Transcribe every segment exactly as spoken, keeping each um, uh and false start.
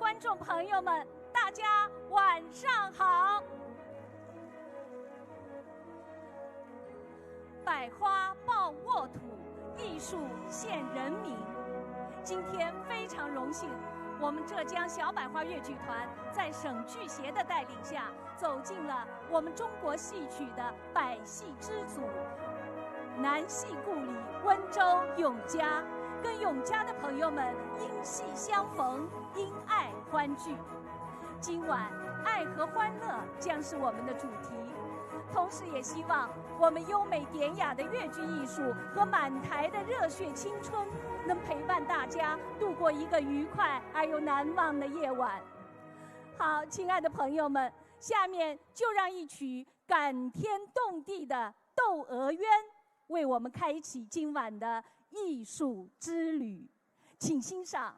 观众朋友们，大家晚上好。百花报沃土，艺术献人民。今天非常荣幸，我们浙江小百花越剧团在沈巨协的带领下，走进了我们中国戏曲的百戏之祖——南戏故里温州永嘉，跟永嘉的朋友们因戏相逢，因爱欢聚。今晚，爱和欢乐将是我们的主题，同时也希望我们优美典雅的越剧艺术和满台的热血青春，能陪伴大家度过一个愉快而又难忘的夜晚。好，亲爱的朋友们，下面就让一曲感天动地的《窦娥冤》为我们开启今晚的艺术之旅，请欣赏。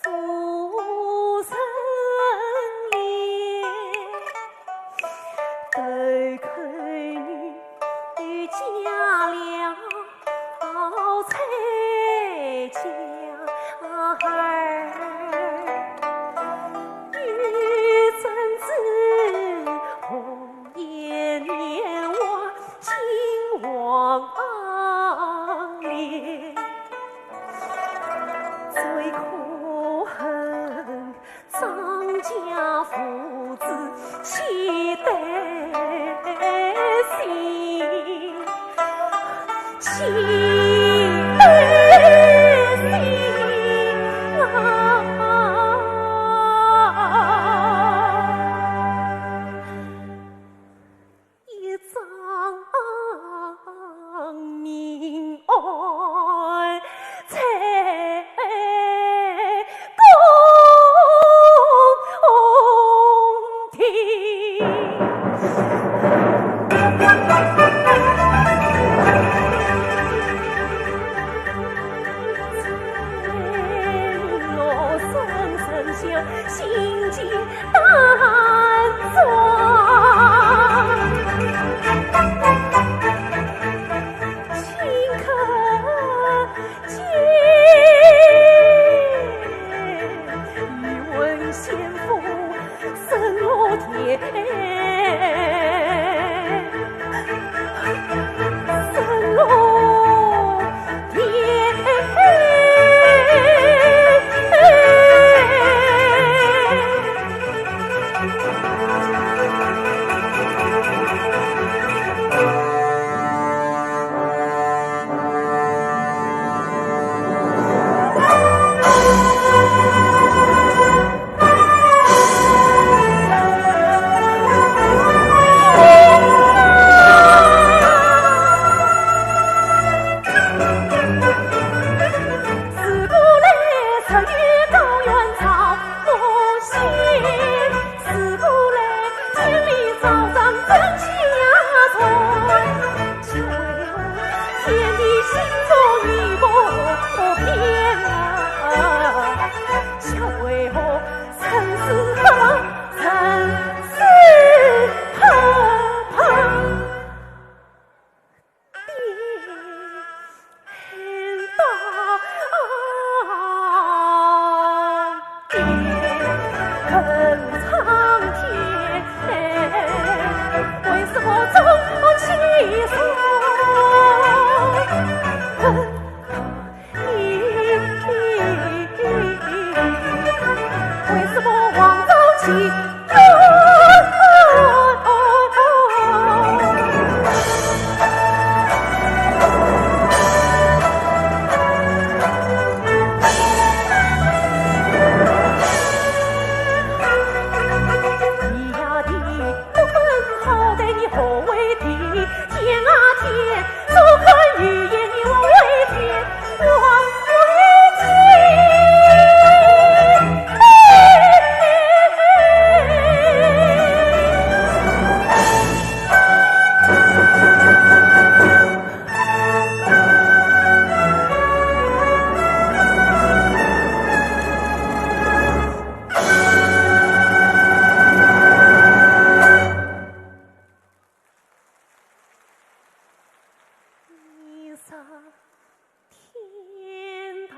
夫人脸，豆蔻女嫁了采萍家儿，玉簪子红颜年华 金黄连，最可恨张家父子七代亲，七代亲啊！ 一朝命案在公庭。我深深想，心惊 胆战，顷刻间，一问先夫身落殿。 你上天堂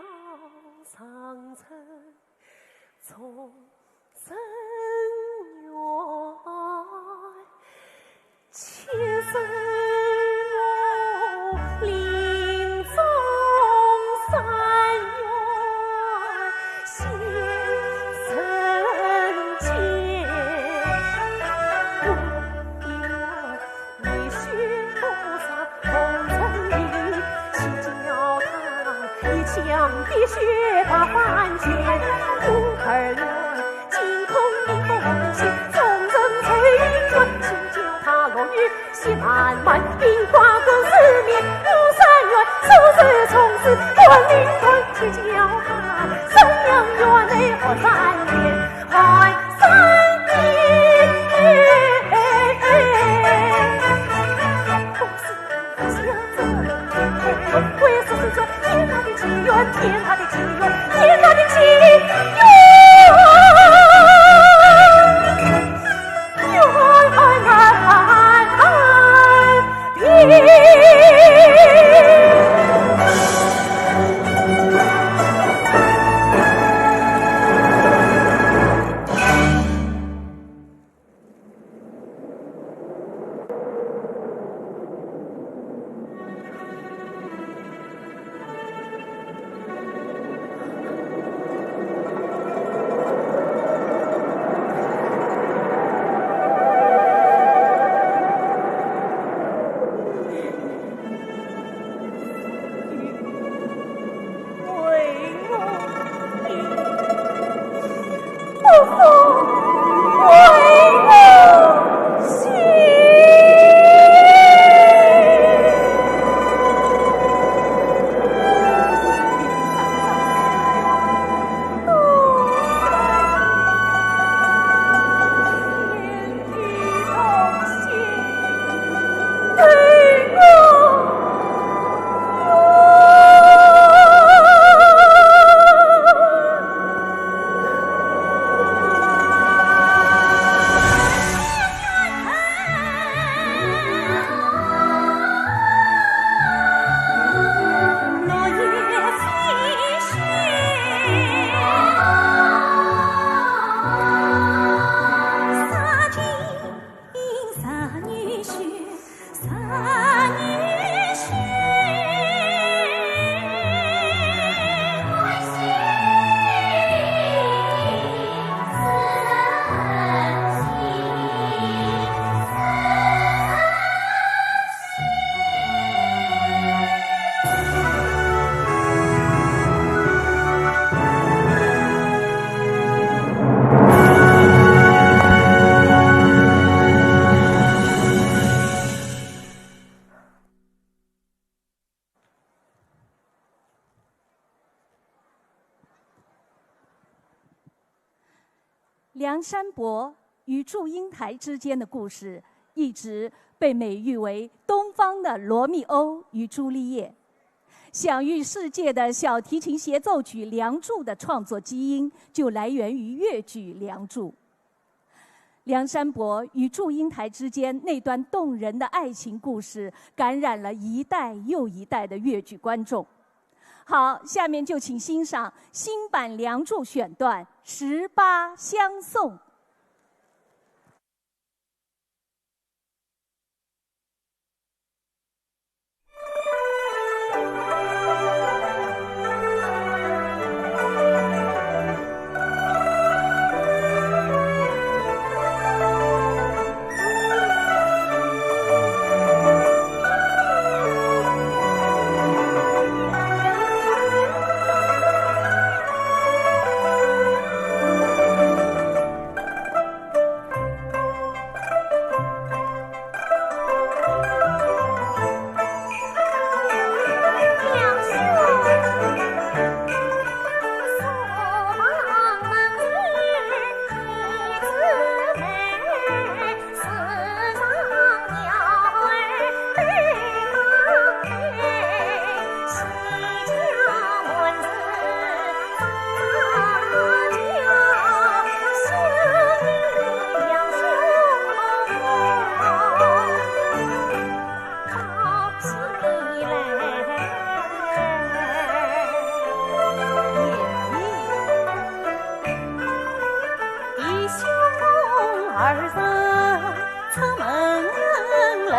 上层 众生缘，且生我临终三愿现人间。我的愿 你许菩萨同成灵，去教他一腔碧血大翻天。我儿啊，惊恐你不起，众人催命去教他落雨，雪漫漫，冰花各四面。我三愿，手持虫子断灵断，去教他三阳院内何三年。 寒山里。不是想着，为什么说天大的祈愿，天大的梁山伯与祝英台之间的故事，一直被美誉为东方的罗密欧与朱丽叶。享誉世界的小提琴协奏曲《梁祝》的创作基因，就来源于越剧《梁祝》。梁山伯与祝英台之间那段动人的爱情故事，感染了一代又一代的越剧观众。好，下面就请欣赏新版《梁祝》选段《十八相送》。弟兄二人出门来，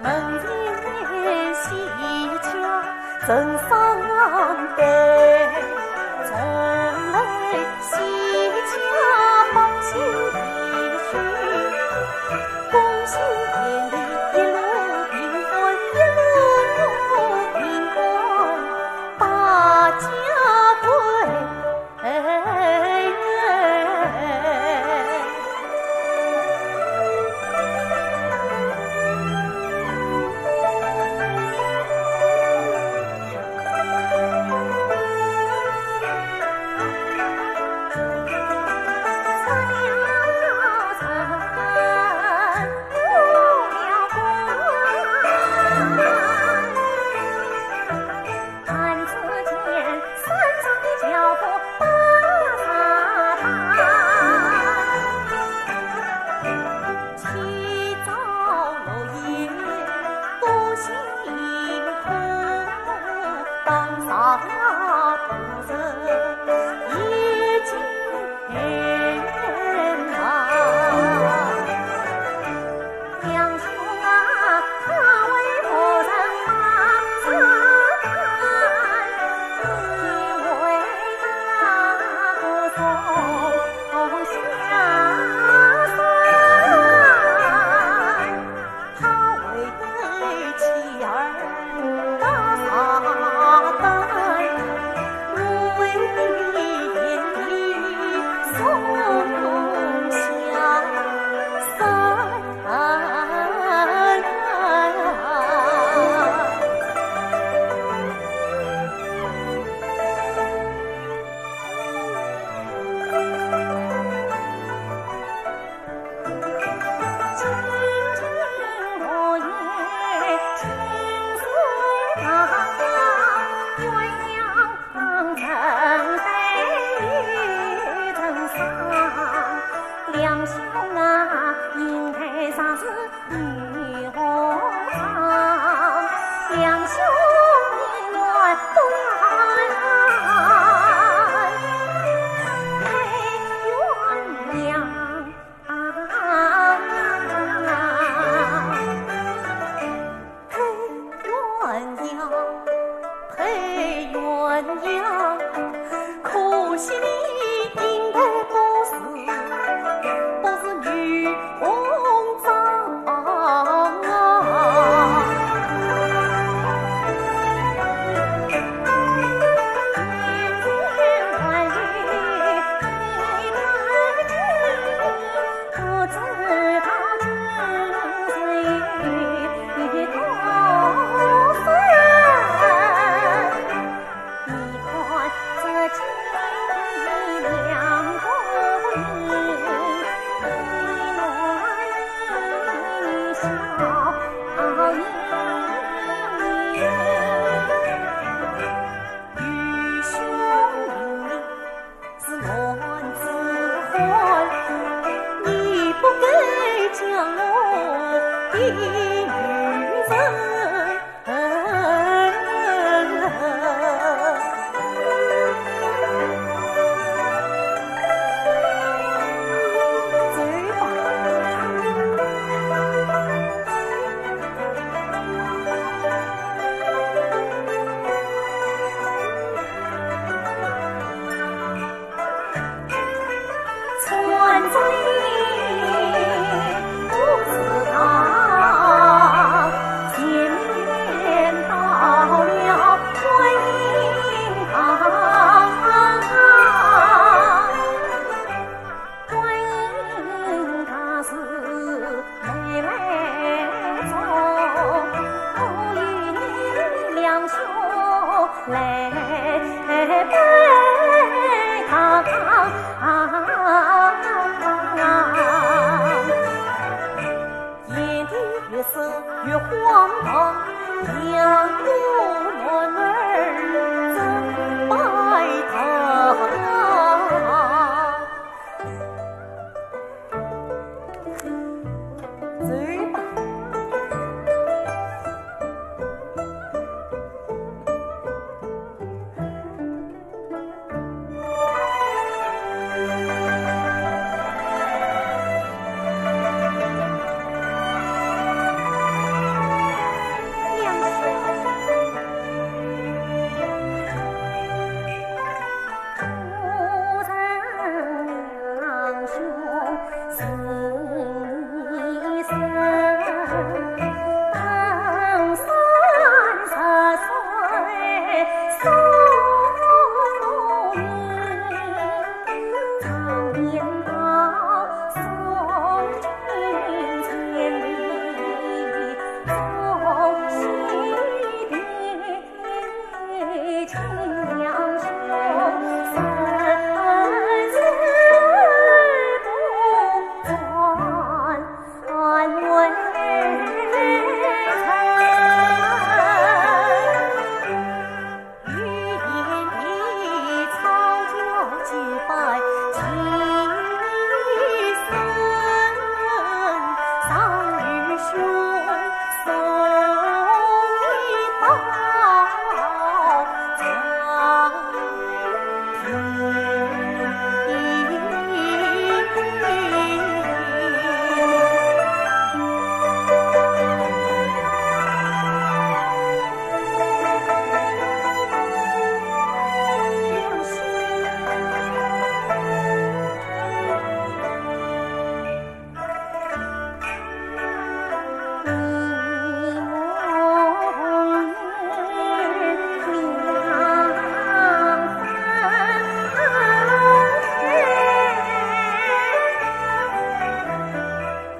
门前喜轿正相对，从来喜轿报喜讯，恭喜一路平安，一路平安，大家归。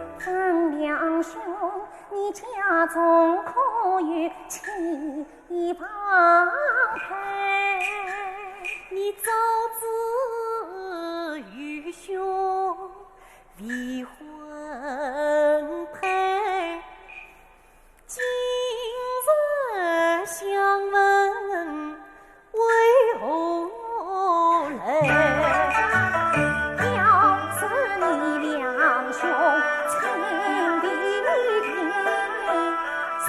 张良兄，你家中可有妻房配？你早知愚兄未婚配，今日相问 为何来？表示你两兄情比天，小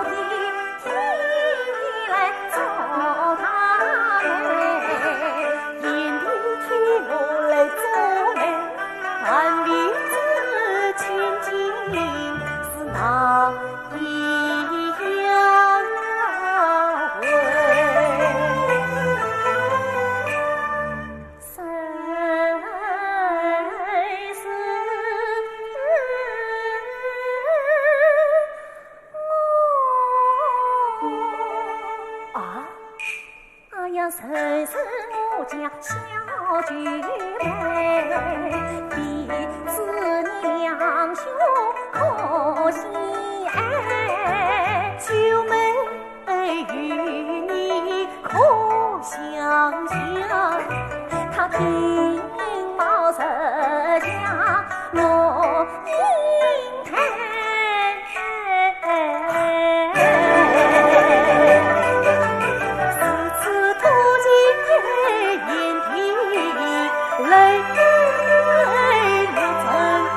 弟天来做他媒，天地天我来做媒，万里之千金是那 啊？哎呀，谁是我家小九妹？比之娘兄可喜爱。九妹与你可相像？她品貌实像我英台。 泪流成河。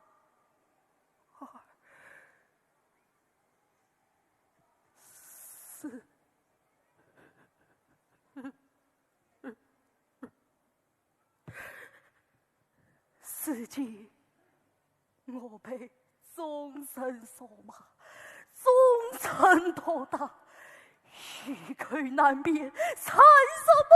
二、四。如今我被忠臣所骂，忠臣毒打，一口难辩，才入不。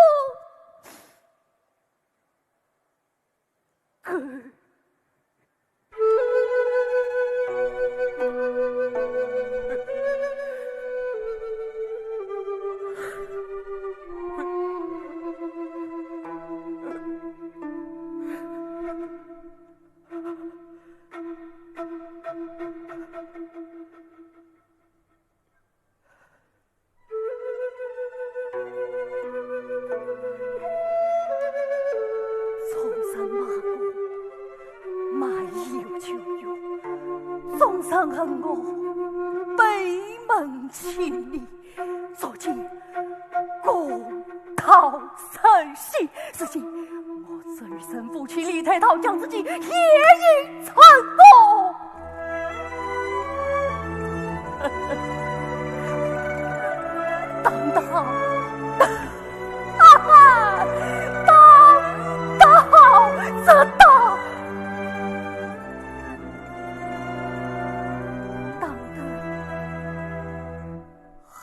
东山恨我，北门欺你，如今公道人心，如今我只身负起李才道，将自己血洗成功。当当，哈哈，当当，这当。 当得好。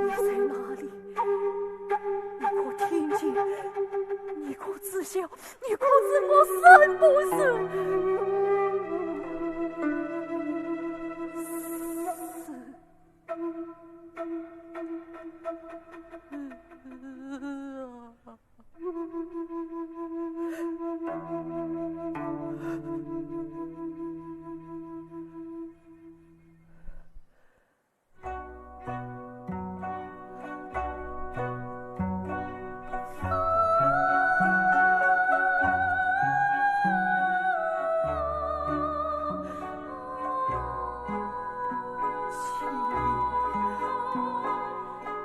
你在哪里？ 你可听见？你可知晓？你可知我生不死？死！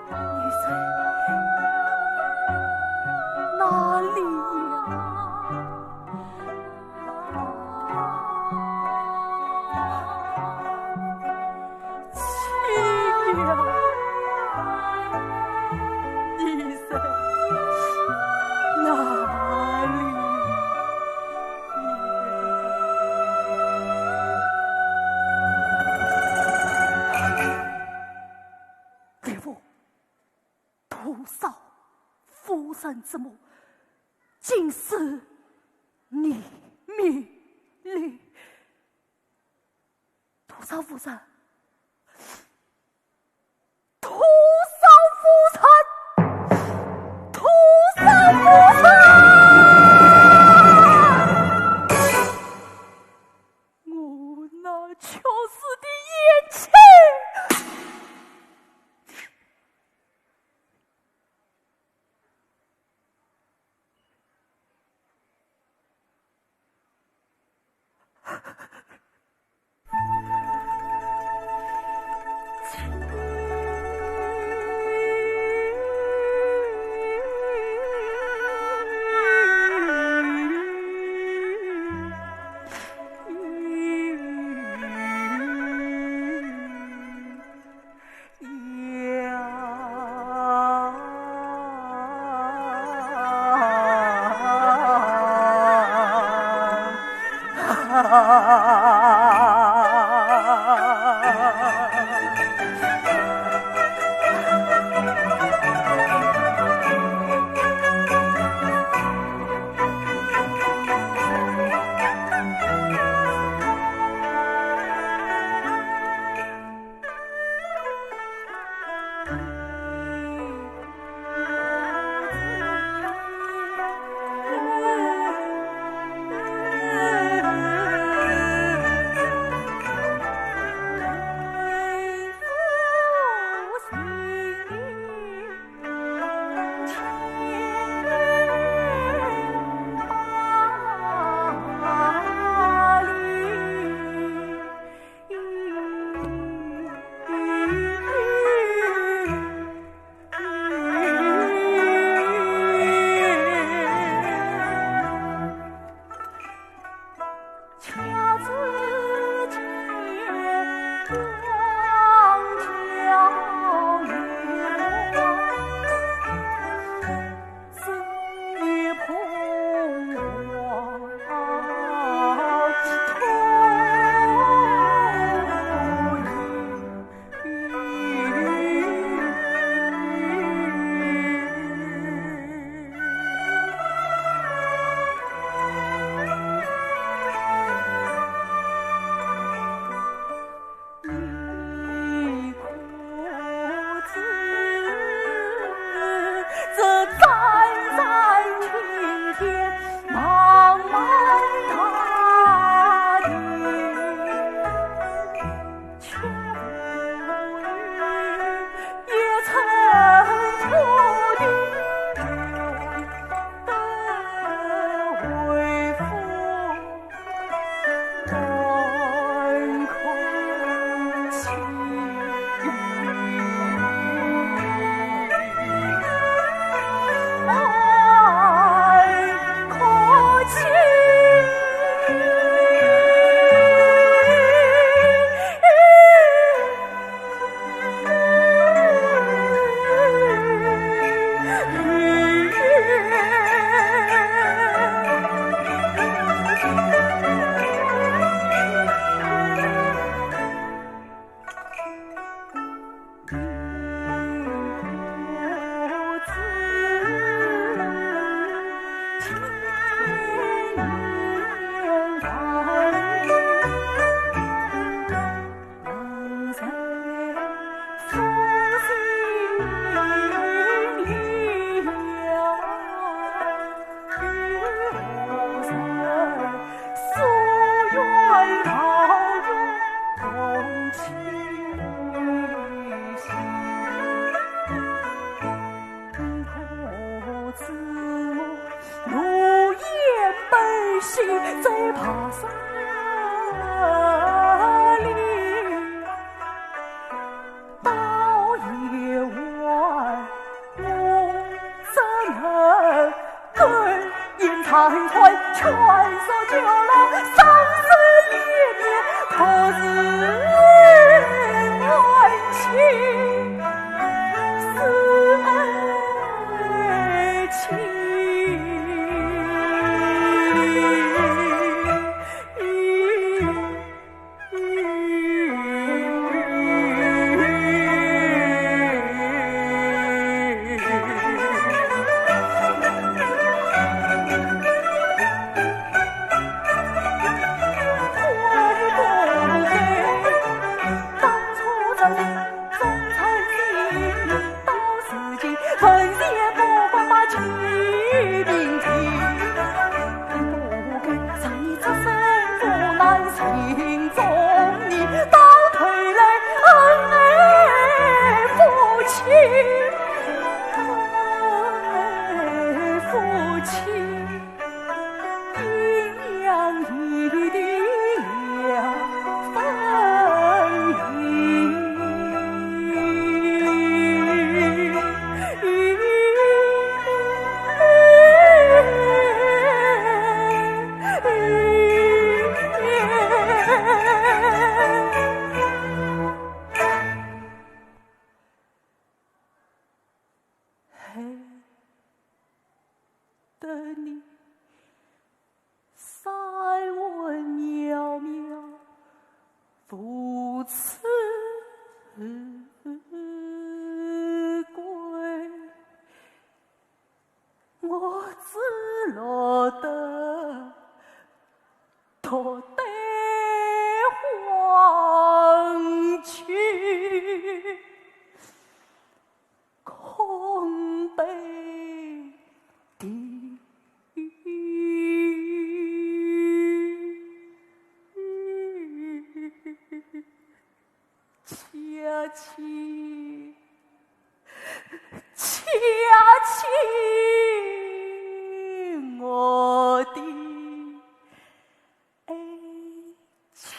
你在哪里呀？ 亲娘，你在哪里呀？李父， 屠嫂夫人之墓，竟是你命立。屠嫂夫人，屠嫂夫人，屠嫂夫人！我那去世的贤妻！心在爬山里，到夜晚我怎能够？害得你山魂渺渺无处归，我只落得 独对黄泉空悲地。且听，且听我的 爱情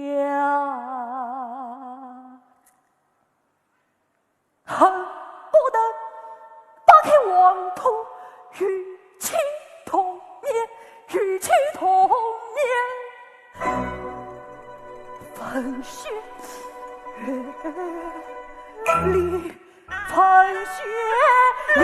呀。恨不得扒开黄土，与卿同眠，与卿同眠。 分晓离，分晓离。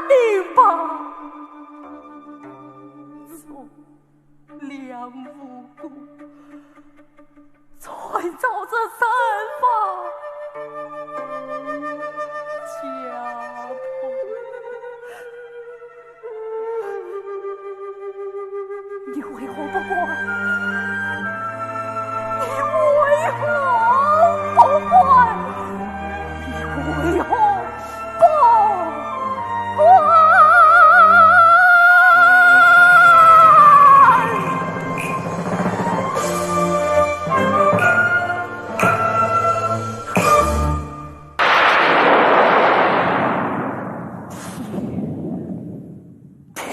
明白，忠良无辜，才遭这人犯家暴。你为何不管？你为何不管？你为何不管？天！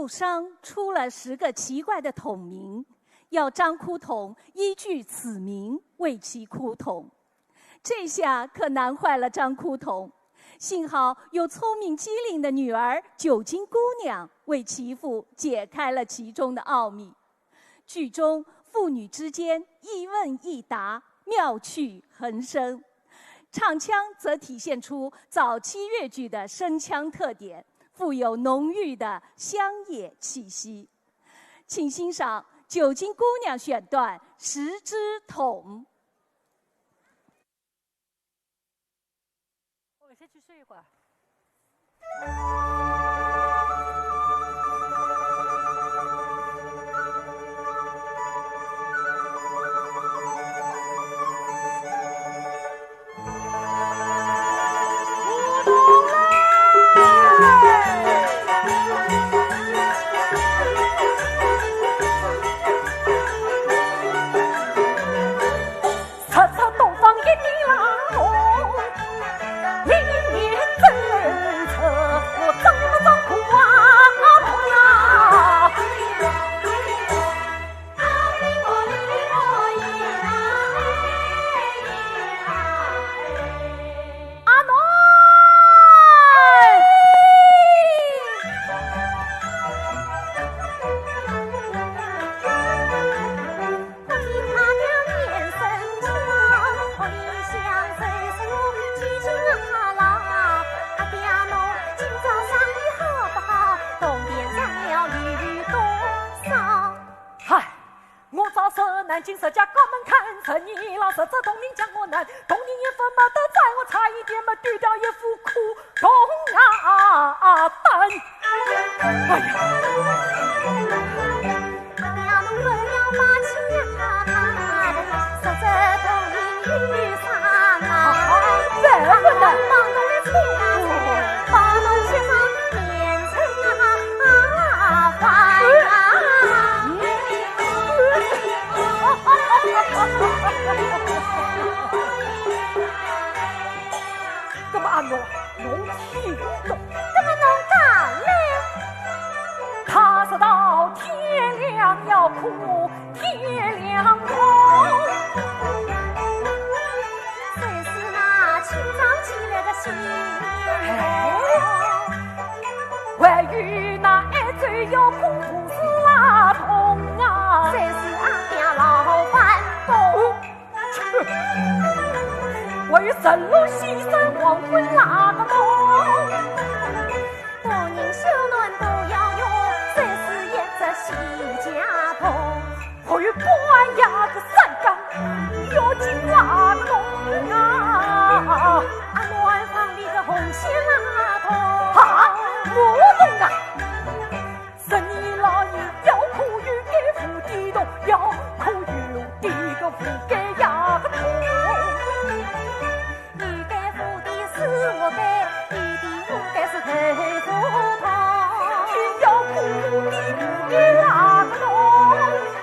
商出了十个奇怪的桶名，要张枯桶依据此名为其枯桶。这下可难坏了张枯桶，幸好有聪明机灵的女儿九斤姑娘为其父解开了其中的奥秘。 剧中父女之间一问一答，妙趣横生。唱腔则体现出早期越剧的声腔特点，富有浓郁的乡野气息。请欣赏九斤姑娘选段《十只桶》。 我先去睡一会儿。嗨，我早说南京十家高门槛，十二老十只同名将我难，同名也分不得，在我差一点么丢掉一副苦铜啊担。哎呀！ 搿么阿奴，侬听懂？搿么侬讲嘞？他说到天亮要哭天亮痛。就是那清早起来的心。哎，还有那一周要哭是拉痛啊。就是阿爹老板痛。 我与神龙戏生黄昏那个梦，大人小囡都要用，这是一只喜家痛。我与半夜的三更要进那个梦啊，啊，暖房里的红线那痛。啊，我懂啊。 十二老爷要哭有个无底洞，要哭有个无底呀个洞。有个无底是活该，有个无该是豆腐痛。要哭无底无该那个洞，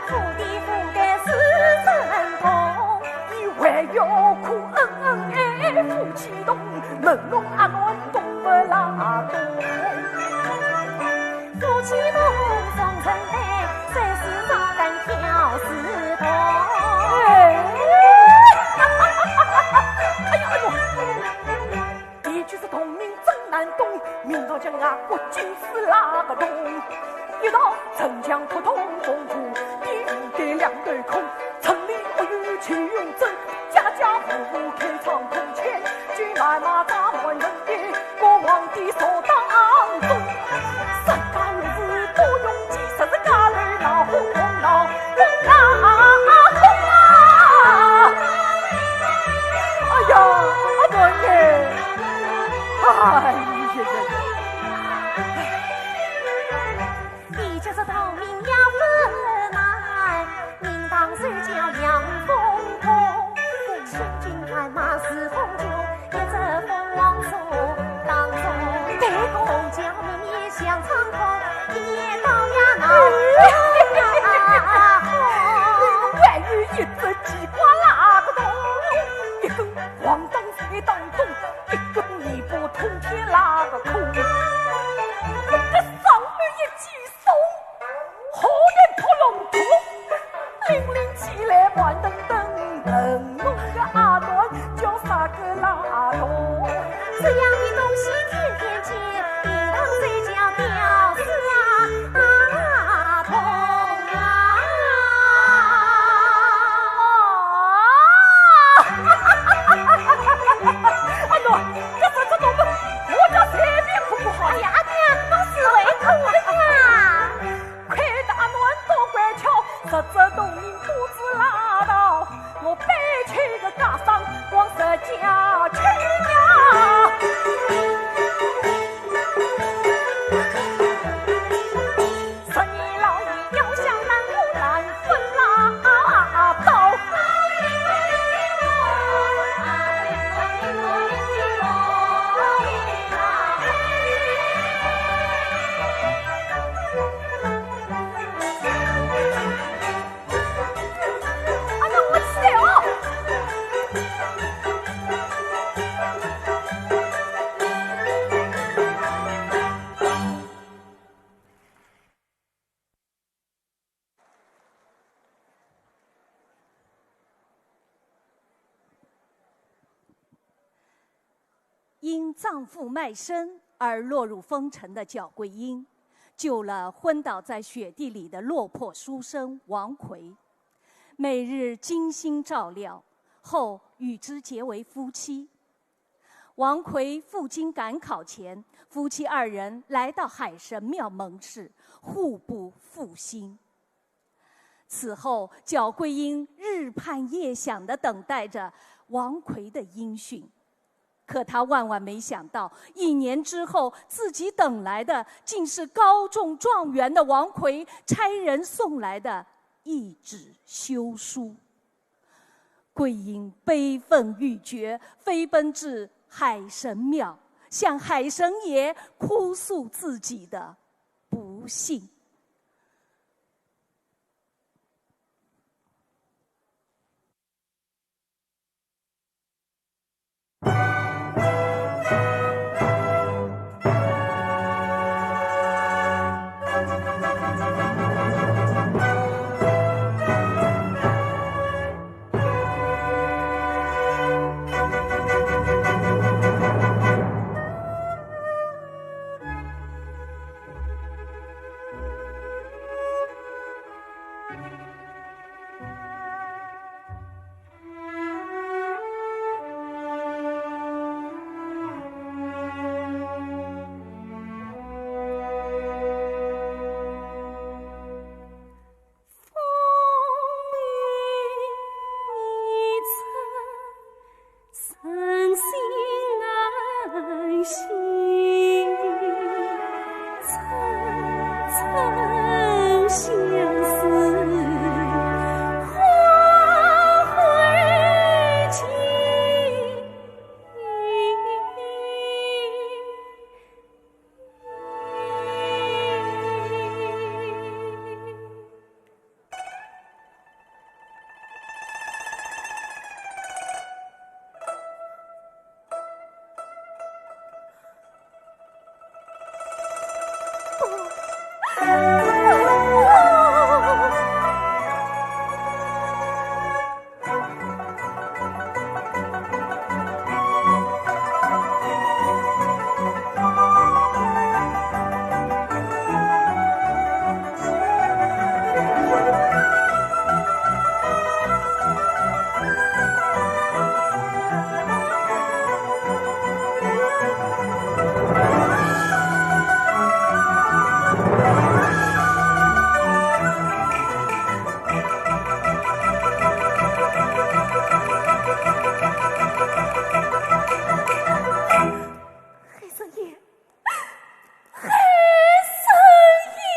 无底无该是人痛。你还要哭恩恩爱爱夫妻洞，问侬阿侬懂不啦懂？ 夫妻同床成对，谁是早干挑事痛？哎，哎呀，哎呦！一句是同名真难懂，名堂叫外国金丝拉个洞。一道城墙扑通风火，地府的两头空，城里哦哟去用针，家家户户开仓空，千军万马扎满门的。 国王的坐当中，三家六户多拥挤，十字街头闹哄哄闹哄啊哄啊！哎呀，阿囡哎，哎呀呀！ 你就是逃命要分难，名堂是叫杨凤通。千军万马似洪流，一只凤凰座当中。对过红墙面面向长空，一夜到夜闹。还有一只奇怪那个洞，一根黄缎在当中，一根尾巴通天那个空。这上面一记因葬父卖身而落入风尘的皎桂英，救了昏倒在雪地里的落魄书生王魁，每日精心照料，后与之结为夫妻。王魁赴京赶考前，夫妻二人来到海神庙盟誓，互不负心。此后，皎桂英日盼夜想地等待着王魁的音讯，可她万万没想到，一年之后，自己等来的竟是高中状元的王魁差人送来的一纸休书。桂英悲愤欲绝，飞奔至海神庙，向海神爷哭诉自己的不幸。海神爷，海神爷！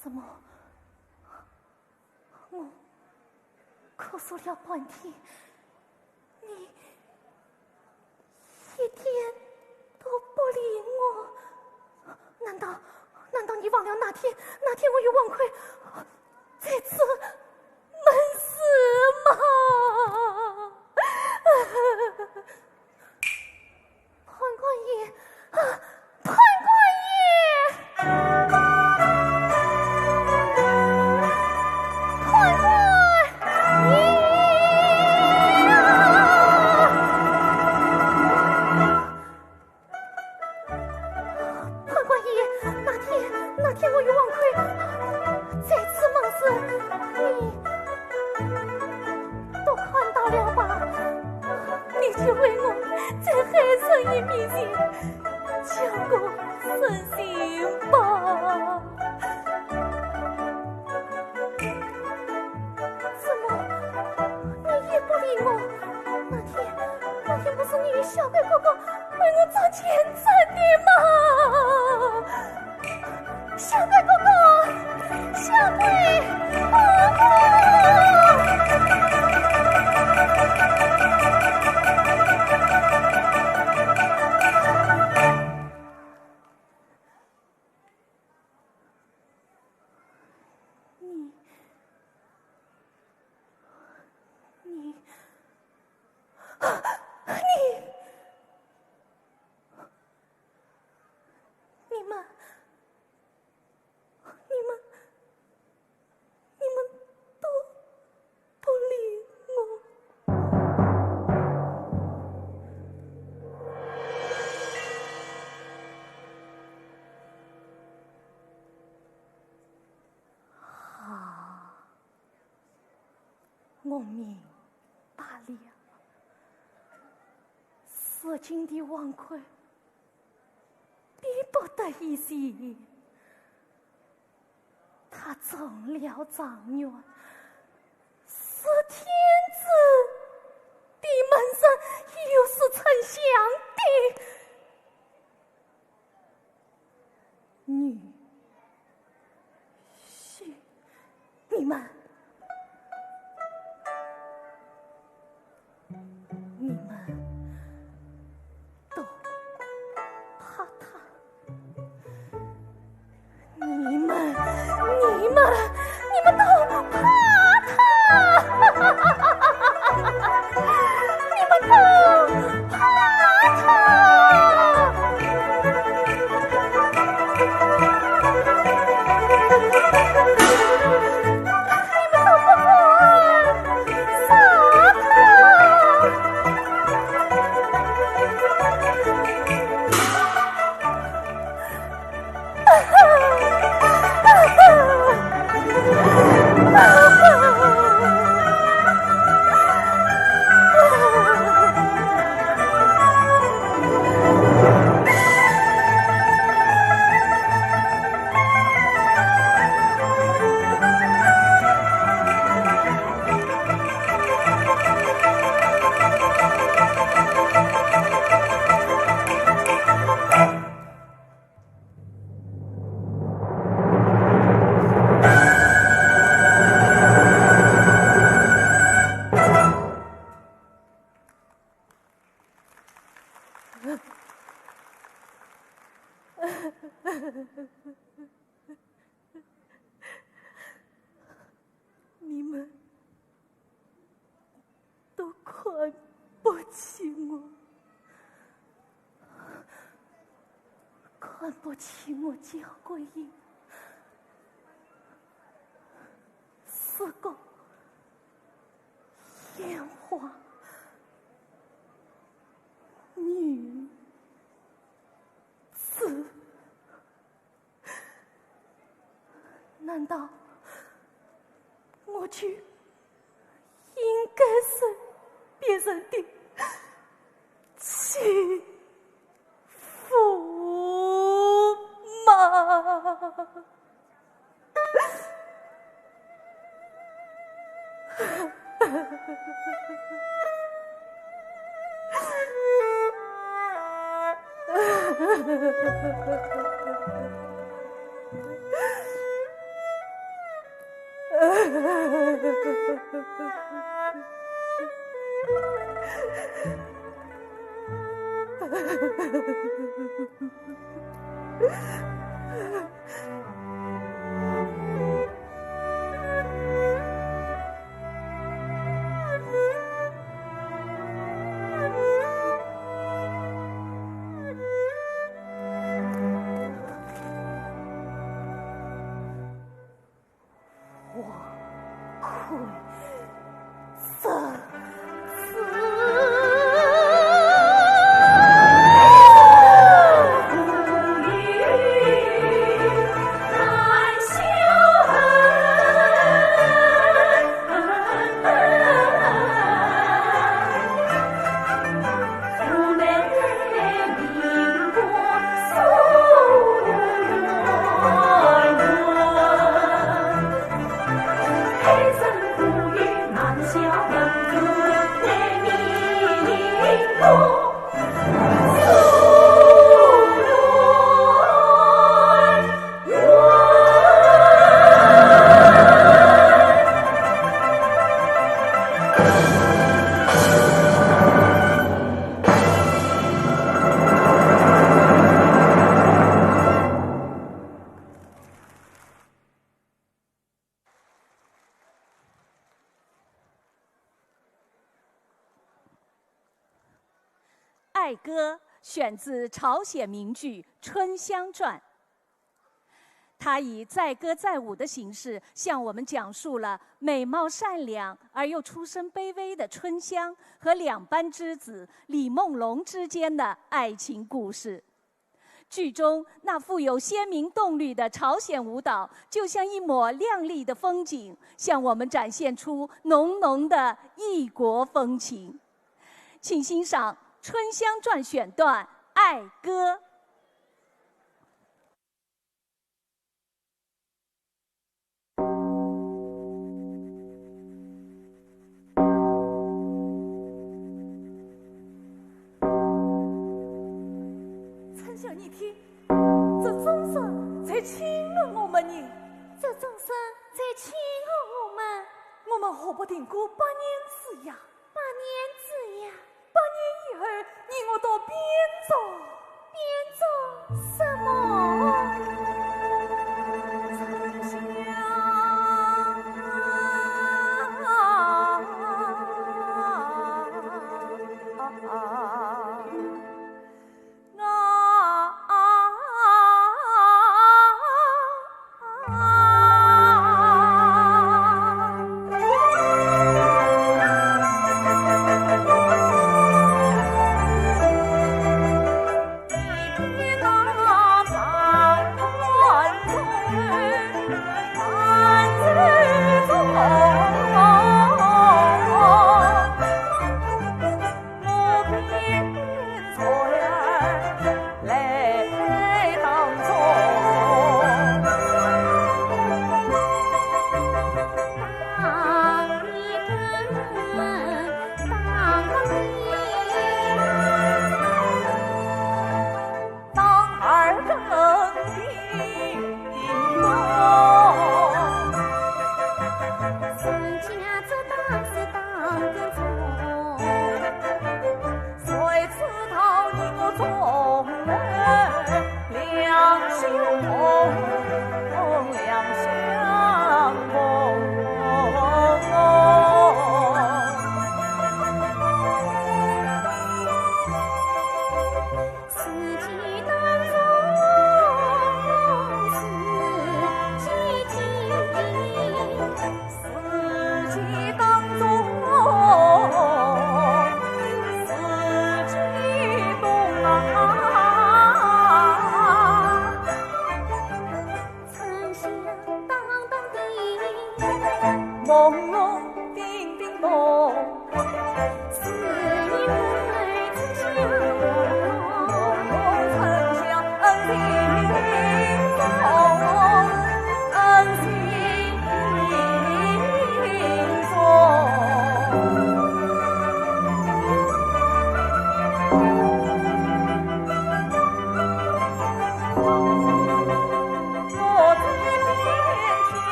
怎么，我咳嗽了半天，你一点都不理我？难道，难道你忘了那天，那天我与王魁在此盟誓吗？判官爷，啊，判官爷，判官爷。判官爷，那天，那天我与王魁在此盟誓，你都看到了吧？你就为我再害人一笔钱，叫我省心吧。怎么，你也不理我？那天，那天不是你与小鬼哥哥 为我捉奸在的吗？小鬼哥哥，小鬼哥哥。你，你，你。 你们，你们，你们都不理我。啊，我明白了。 如今的王魁比不得以前，他中了状元，是天子的门生，又是丞相的女婿。你们，你们都怕他。 你们，你们，你们都怕他！你们都怕他！你们都不敢杀他！不起我叫桂英，是个烟花女子。难道我就应该受别人的欺负吗？《爱歌》选自朝鲜名剧《春香传》，它以载歌载舞的形式向我们讲述了美貌善良而又出身卑微的春香和两班之子李梦龙之间的爱情故事。 剧中那富有鲜明动律的朝鲜舞蹈，就像一抹亮丽的风景，向我们展现出浓浓的异国风情。请欣赏《春香传》选段《爱歌》。 春香，你听，这钟声在请唤我们呢。这钟声在请唤我们。我们何不定个八年之约？八年之约？ 八年以后，你我到边疆。边疆什么？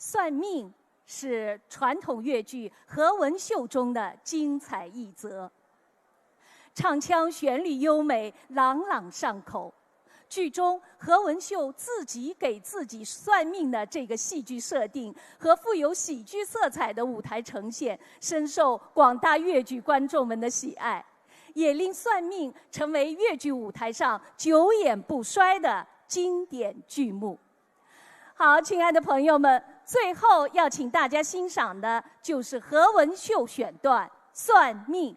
算命是传统越剧何文秀中的精彩一则，唱腔旋律优美，朗朗上口。剧中何文秀自己给自己算命的这个戏剧设定和富有喜剧色彩的舞台呈现，深受广大越剧观众们的喜爱，也令算命成为越剧舞台上久演不衰的经典剧目。好，亲爱的朋友们，最后要请大家欣赏的就是何文秀选段《算命》。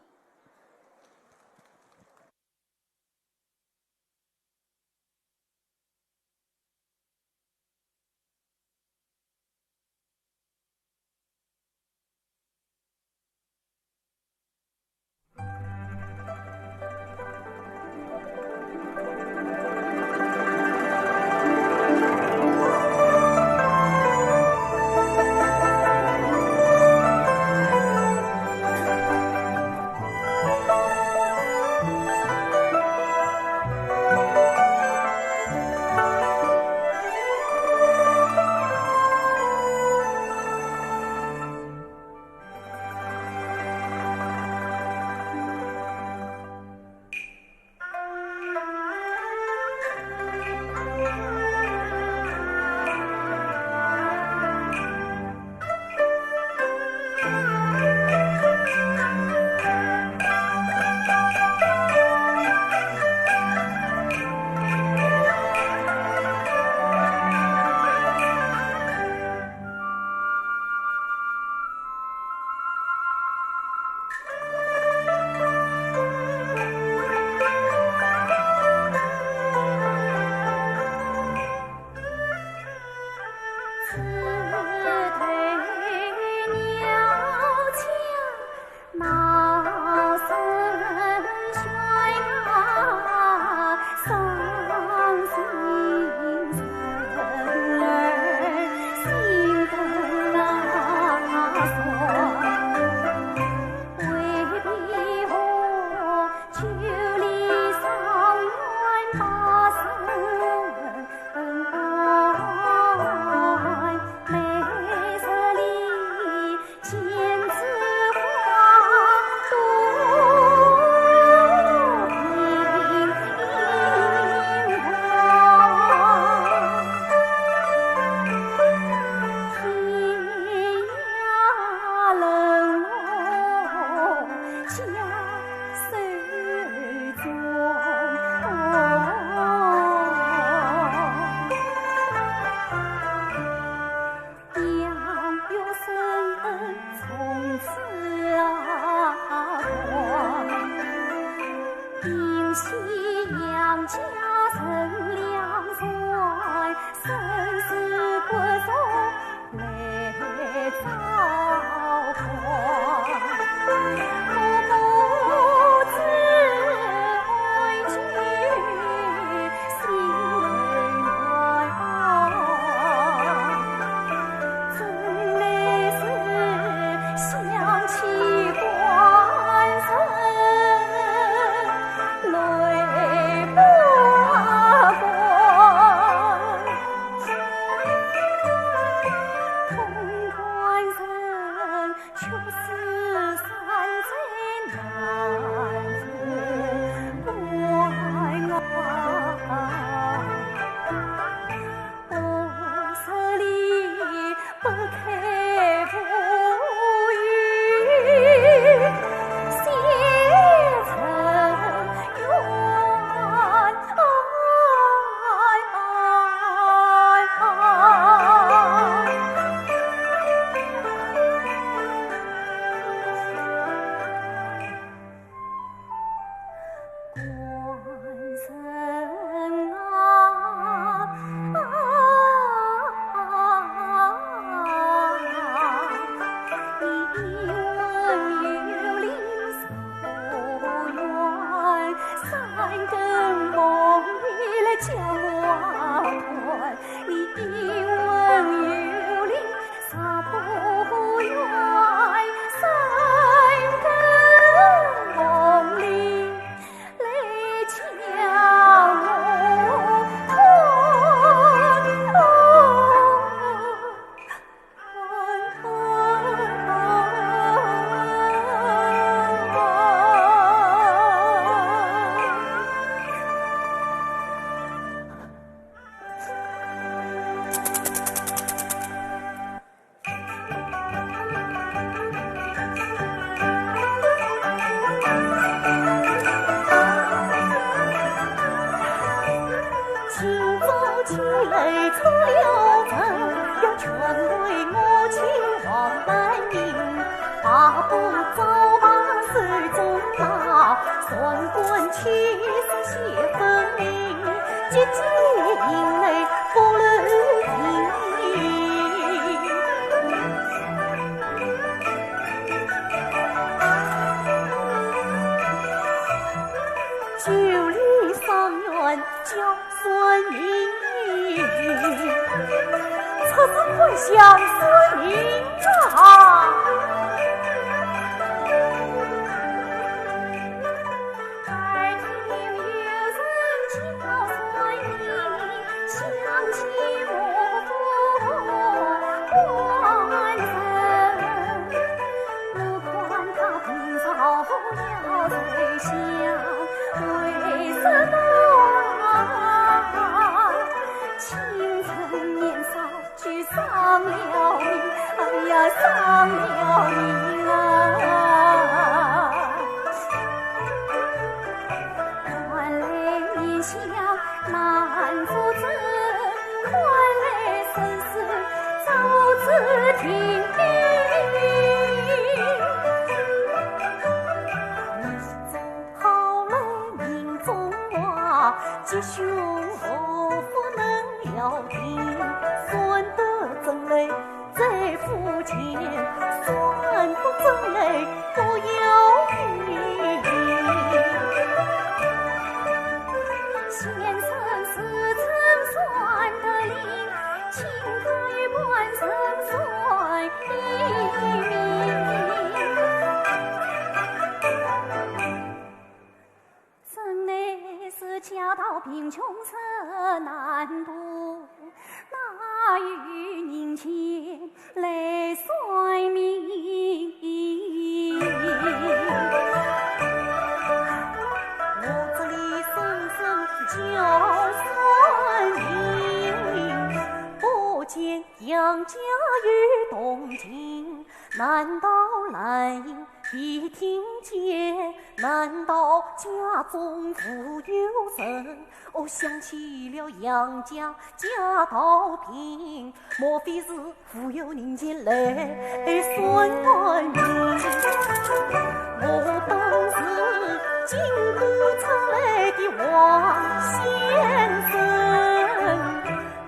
起来出了城，要劝退我亲王兰英，大步走马手中刀，三观七十血分明，急急迎来不留情。九里桑园叫 算命，出师看相算命啊！耳听有人叫算命，想起我官人。 我看他平朝要跪下，为什么青春年少就丧了命？哎呀，丧了命啊！看来面相难做主， 看来生死早注定。你中好来命中坏，吉凶祸福能料定，算得准来 在夫前，算不准来不要紧。先生自称算得灵，请开盘神算一命。 真乃是家道贫穷实难度，哪有人间来算命？我这里声声叫算命，不见 杨家有动静，难道兰英没听见？难道家中无有人？我想起了杨家家道贫，莫非是无有人前来算命？我本是京都出来的王先生，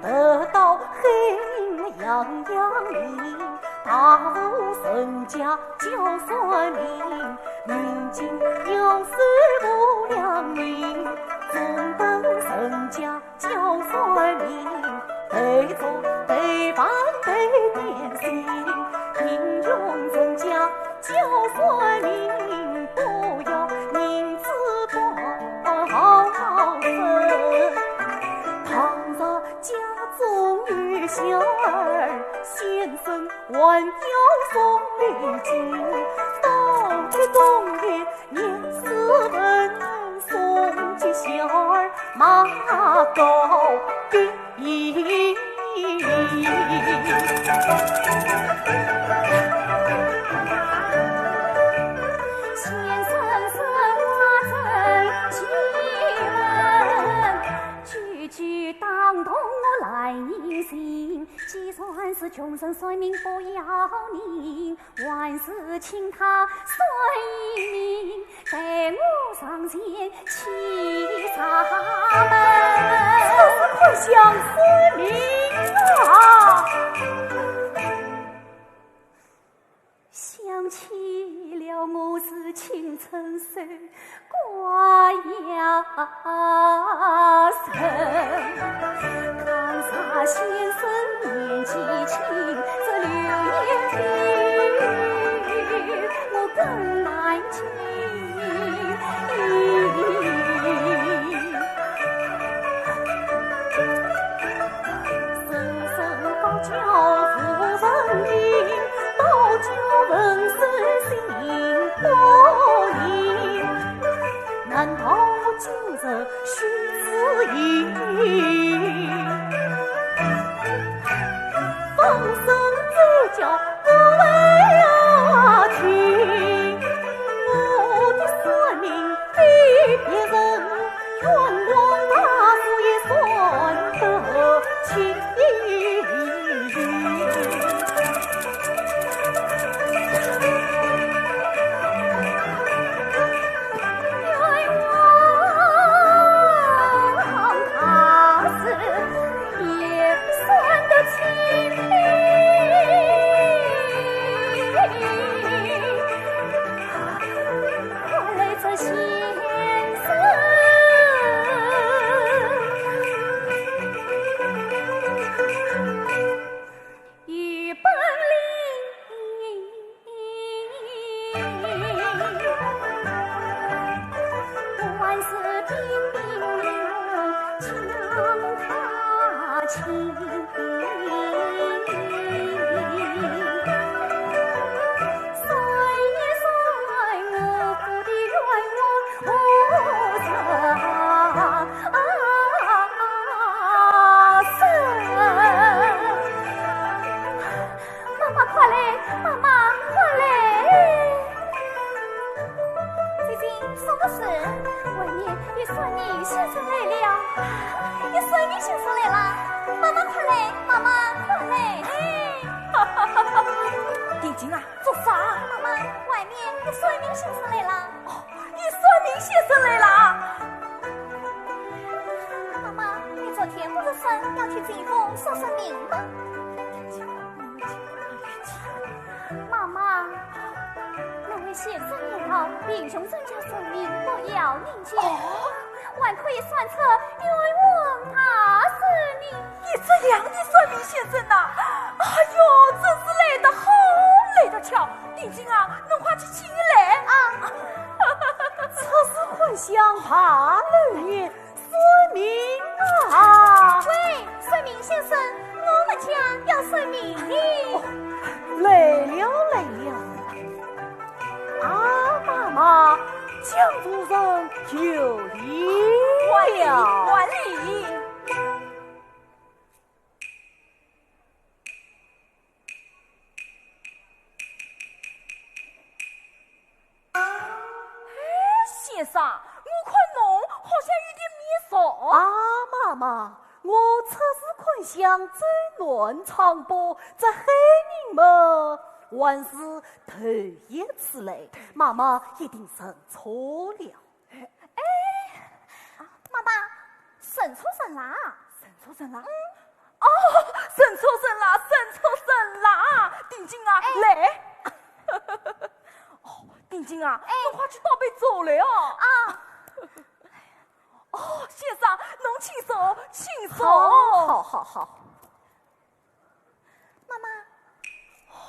得到黑名的杨家人，大户人家叫算命，命金要收不良命，中等人家叫算命，陪粥陪饭陪点心，贫穷人家 叫算命，不要银子多好生。倘若家中有小儿，先生还要送礼金，到这冬天年四分，送给小儿马告病。 先生说话真气人，句句打动我兰英心。既然是穷人算命不要紧，还是请他算一命， 待我上前去上门。这是快想死命啊！想起了我是青春时寡呀人，倘若先生年纪轻，这流年里我更难 人人高叫无人听，倒叫文士心不宁。难道我今日 许此意，放声尖叫不为听。我的算命比别人，冤枉大师也算得妈妈，快来！妈妈，快来！姐姐，什么事？外面有算命先生来了。有算命先生来了？妈妈，快来！妈妈，快来！定金啊，做啥？妈妈，外面有算命先生来了。哦，有算命先生来了。妈妈，你昨天不是说要去见风说说命吗？妈妈，那位先生言道，贫穷人家算命不要人间，哦，还可以算出冤枉大事呢。你这样的算命先生呐，哎呦，真是来得好，来得巧。定金啊，侬快去请伊来。啊。出师看相爬楼面， 算命啊！喂，算命先生，我们家要算命的。哦，来了，来了。啊，妈妈，讲书人有礼了。还礼，还礼。 哎，先生，我看侬好像有点面熟。啊，妈妈，我出师看相走南唱吧，这黑人么，还是头一次来，妈妈一定认错了。 哎，妈妈，认错人啦？认错人啦？嗯。哦，认错人啦，认错人啦！定金啊，哎。来。哦，定金啊，哎。侬快去倒杯茶来哦。啊。哦，先生，侬请坐，请坐。好，好，好，好。 妈妈。哦，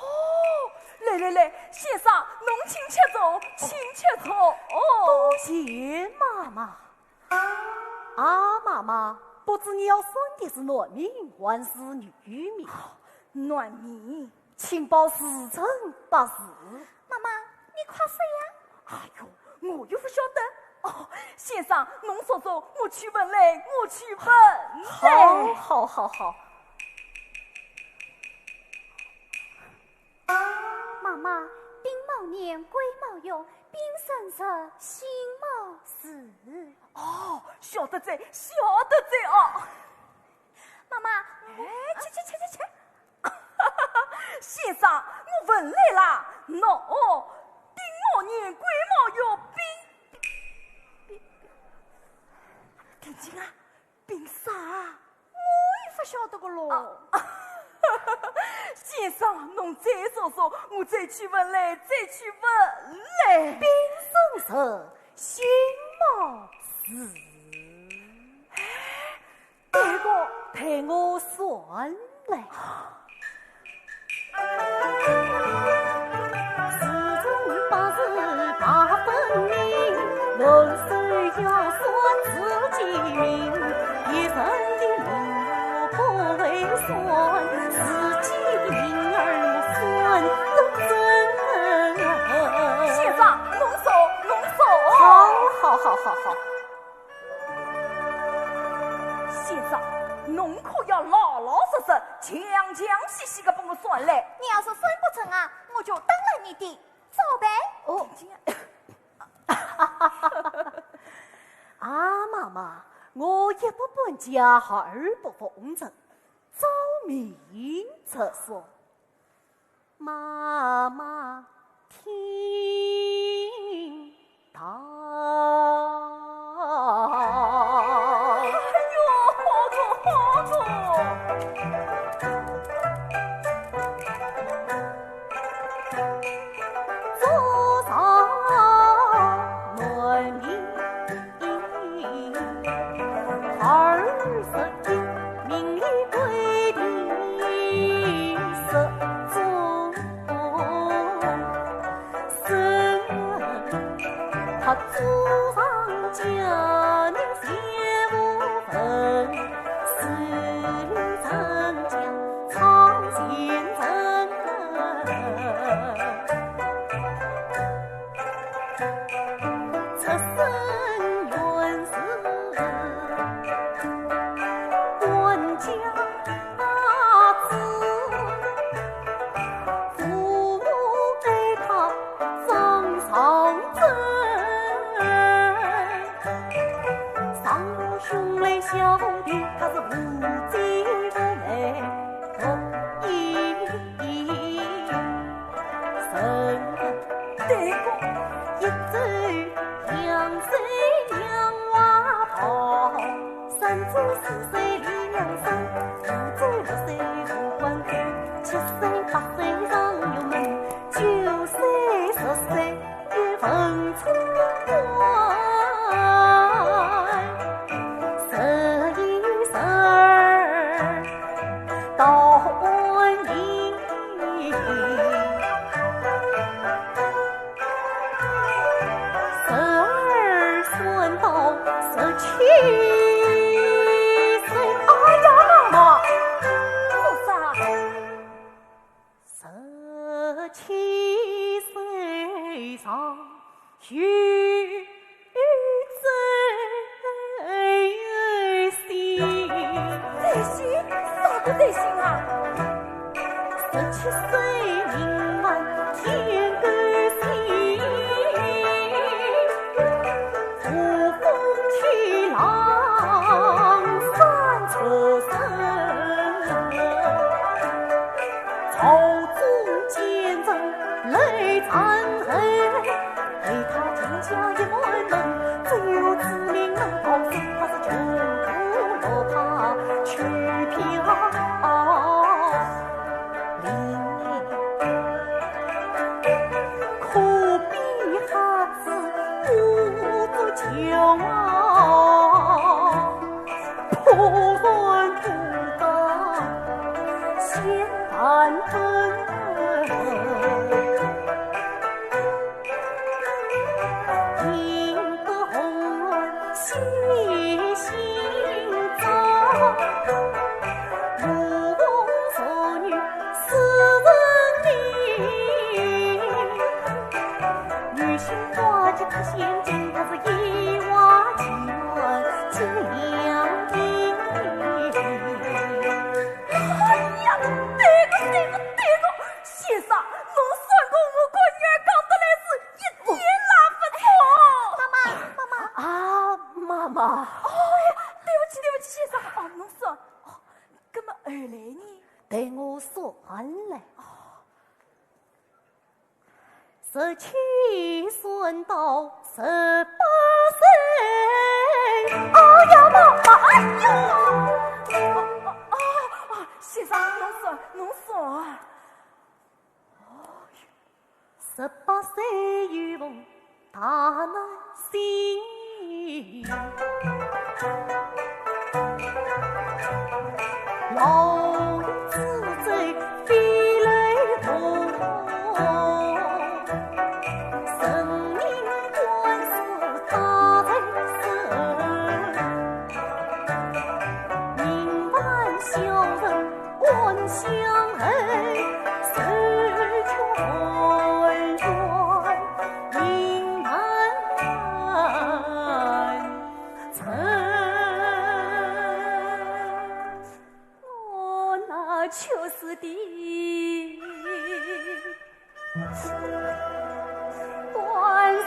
来来来，先生，侬请吃茶，请吃茶。哦。多谢妈妈。啊，妈妈，不知你要算的是男命还是女命？男命。请报时辰八字。妈妈，你快说呀。哎呦， 我又不晓得。哦，先生，侬坐坐，我去问来，我去问来。好，好，好，好。妈妈，丁卯年，癸卯月，丙申日，辛卯时。哦，晓得哉，晓得哉哦。妈妈，我，哎，去，去，去，去，去。 先生，我问来啦，喏，丁卯年，癸卯月，丙，丙，丙，定金啊，丙啥啊？我也不晓得个咯。啊，先生，侬再坐坐，我再去问来，再去问来。丙申日，辛卯时。哎， 这个待我算来。时辰八字八分明，论数要算自己命，一人的命不会算，自己的命儿算得准。先生，侬坐，侬坐。好，好，好，好，好。 先生，侬可要老老实实、详详细细个帮我算来。你要是算不准啊，我就打烂你的招牌。哦。啊，妈妈，我一不搬家，二不奉承，照明则说：“妈妈听道。”哎呦，好个好个！做上门的 二十一，命里规定十种生，他祖上家人全无份，是人家唱前程。 出身原是官家子，父母爱他张上珍。上有兄妹小弟，他是无姐无妹无一 人。对个，一走阳春娘娃抱，三十四岁李娘生，五十六岁做官官，七岁八岁上玉门，九岁十岁 文武官，十一十二到安营，十二算到十七岁。哎呀，妈妈！做啥？ 十七岁上学追星。追星？啥个追星啊？十七岁名满天歌星， 乘风去浪山出身，朝中奸臣来参会，害他全家一满门，只有子民能逃生，他是穷途落魄去漂 零，可比瞎子不足桥啊，破船不到先盘根。 赢得红鸾喜心照，无红淑女似人影。女性花季她现今，她是一花情愿这样的。哎呀，对个，对个，对个，先生，侬算个我个女儿讲得来是 一点也勿错。妈妈，妈妈。啊，妈妈。哦，对不起，对不起，先生。哦，侬说，哦，那么后来呢？待我说完了。哦。十七算到十八岁。哎呀，妈妈，哎呀！哦，哦，哦，哦，先生，侬说，侬说。 十八岁有封大难信，老爷子走飞雷公，人命官司打在身，民万小人 官相害，手脚软，命难成。我那就是的。 官人。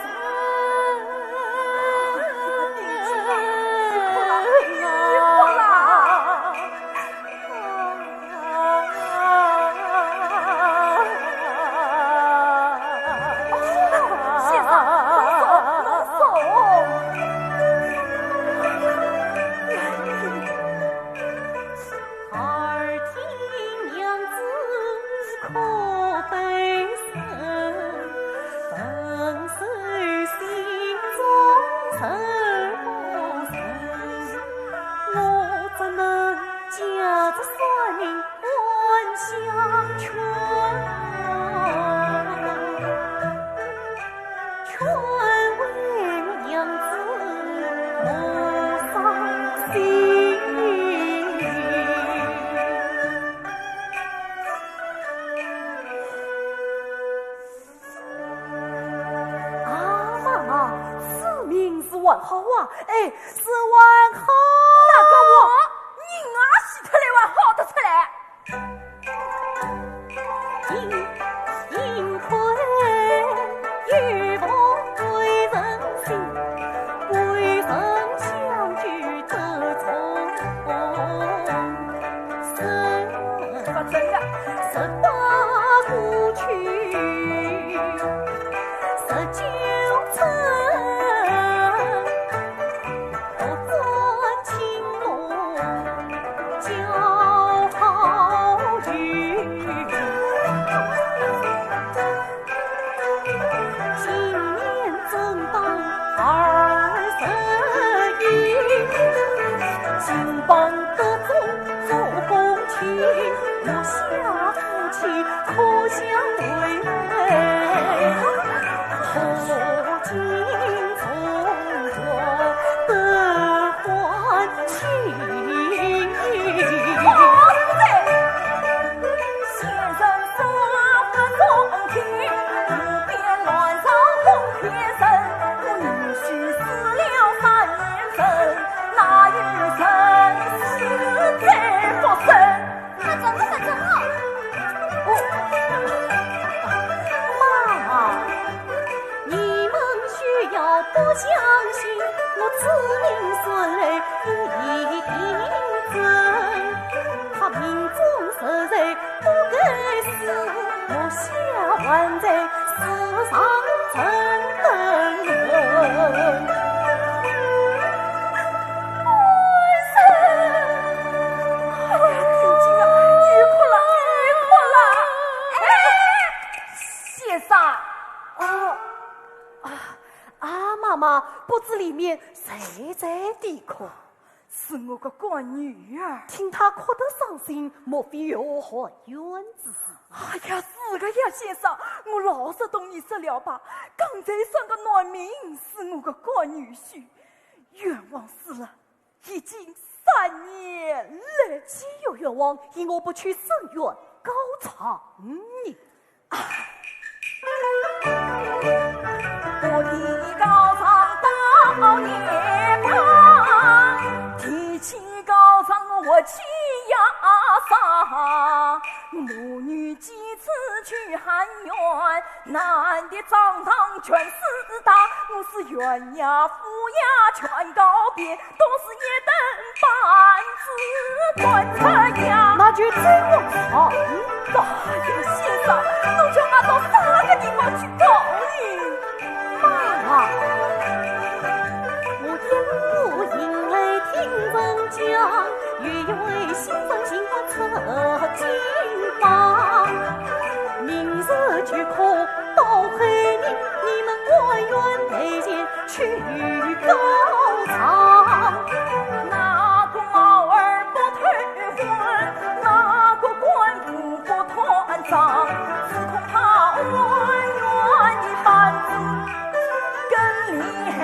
好啊，哎，是碗好。哪个碗？人啊，死脱了还好得出来？哎，先生。啊，啊，啊，妈妈，不知里面谁在啼哭？是我个干女儿。听她哭得伤心，莫非有含冤之事？哎呀，是个呀，先生，我老实同你说了吧，刚才生个难命是我个干女婿，冤枉死了，已经三年了。既有冤枉，因何不去伸冤告状呢？ 我的告状到你方，提起告状我气压上，母女几次去喊冤，男的当当全是打，我是冤呀，夫呀全告别， 都是一顿板子断成呀。那就真要吵。哎呀，先生，我叫他到啥个地方去告呢？妈啊！我一路迎来听人讲，有一位先生姓王出京方，名字就可到海宁，你们官员台前 去告状。那个猫儿不退婚，那个官府不断账，只恐他官员的板子更厉害。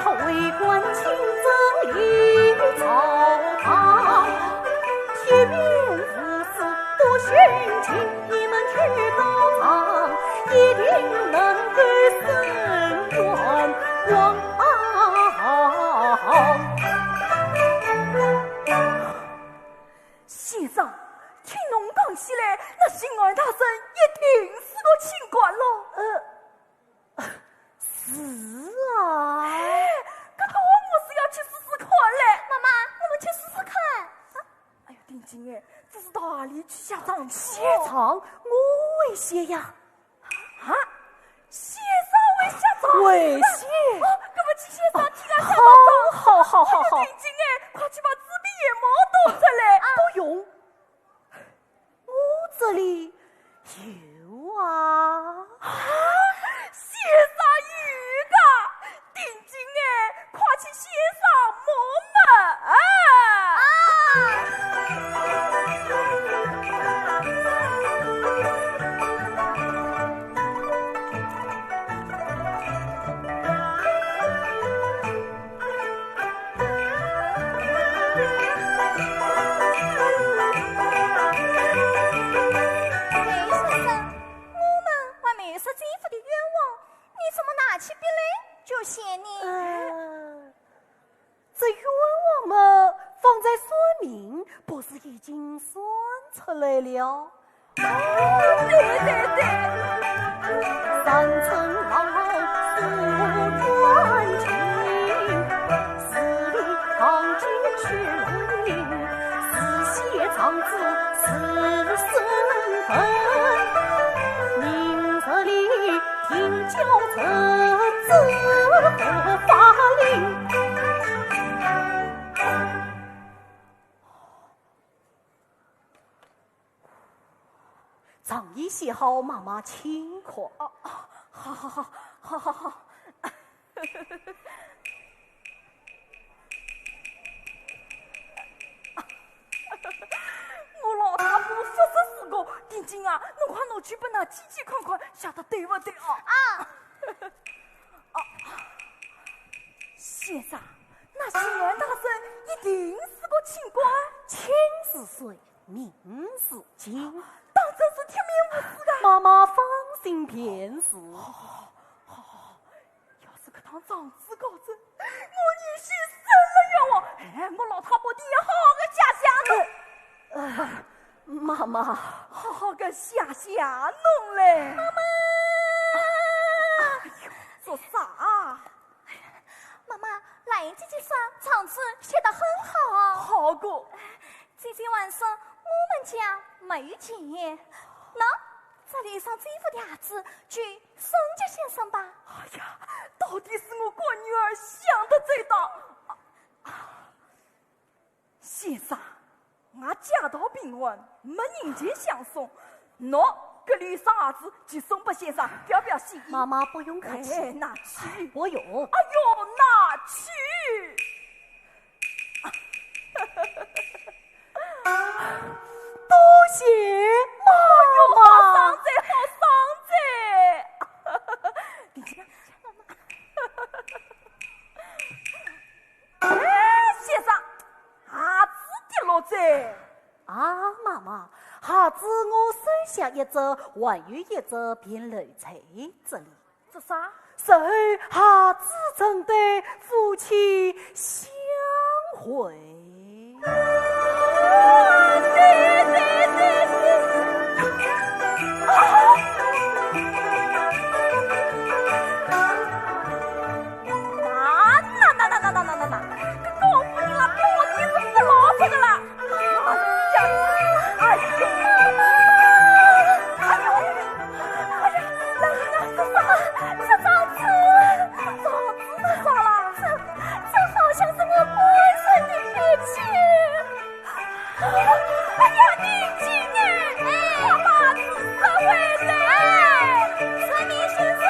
他为官清正有造堂，铁面无私不徇情。 你们去告状，一定能够伸冤枉。先生，听侬讲起来，那巡按大人一定是个清官咯。呃， 是啊。哎，搿个我是要去试试看嘞。妈妈，我们去试试看。啊，哎呦，定金哎，这是到哪里去下账去？下账？我会写呀。啊，先生会下账？会写。哦，搿么去先生替俺下个账。好，好，好，好，好。哎呦，定金哎，快去把纸笔研墨拿出来。啊。不用。 我这里有啊。啊，先生有个，定金哎，快去先生摸摸。啊。命不是已经算出来了？对对对。状已写好，妈妈请看。哦，哦，好好好，好好好。我老太婆说是是个，定金啊，侬快拿去拨㑚姐姐看看，写得对勿对啊？啊。哦，先生，那姓阮大人一定是个清官？亲是水，命是金。当真是铁面无私的？妈妈放心便是。好好好，好好好。 要是搿趟状子告真，我女婿死了冤枉。哎，我老太婆定要好好个谢谢侬。呃，呃，妈妈。好好个谢谢侬嘞。妈妈。哎呦，做啥？妈妈，兰英姐姐说状子写得很好。好个。 姐姐还说我们家没有钱。喏，这里一双最好的鞋子，就送给先生吧。哎呀，到底是我干女儿想得周到。啊，先生，我家道贫寒，没人情相送，喏，搿里一双鞋子就送拨先生，表表心意。妈妈不用客气。哎，拿去。哎，不用。哎呦，拿去。 多谢妈妈。哎呦，好伤心，好伤心。哎，先生，鞋子跌落哉。啊，妈妈，鞋子我收下一只，还有一只便留在这里。 做啥？随鞋子成对夫妻相会。对对对对。啊！那那那那那那那，搿高夫人啊，到底是勿老实个啦！ 哎呀，哎呦，哎呀，哎呀，这啥？这状子，状子是啥啦？这，这好像是我官人的笔迹。哎呀，你进来，快把字收回来。哎，遵命先生，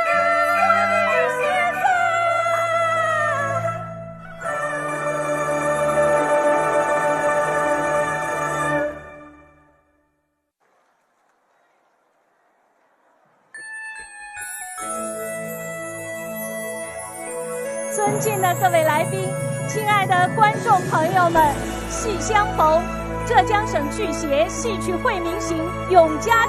遵命先生。 尊敬的各位来宾，亲爱的观众朋友们，戏相逢，浙江省剧协戏曲惠民行永嘉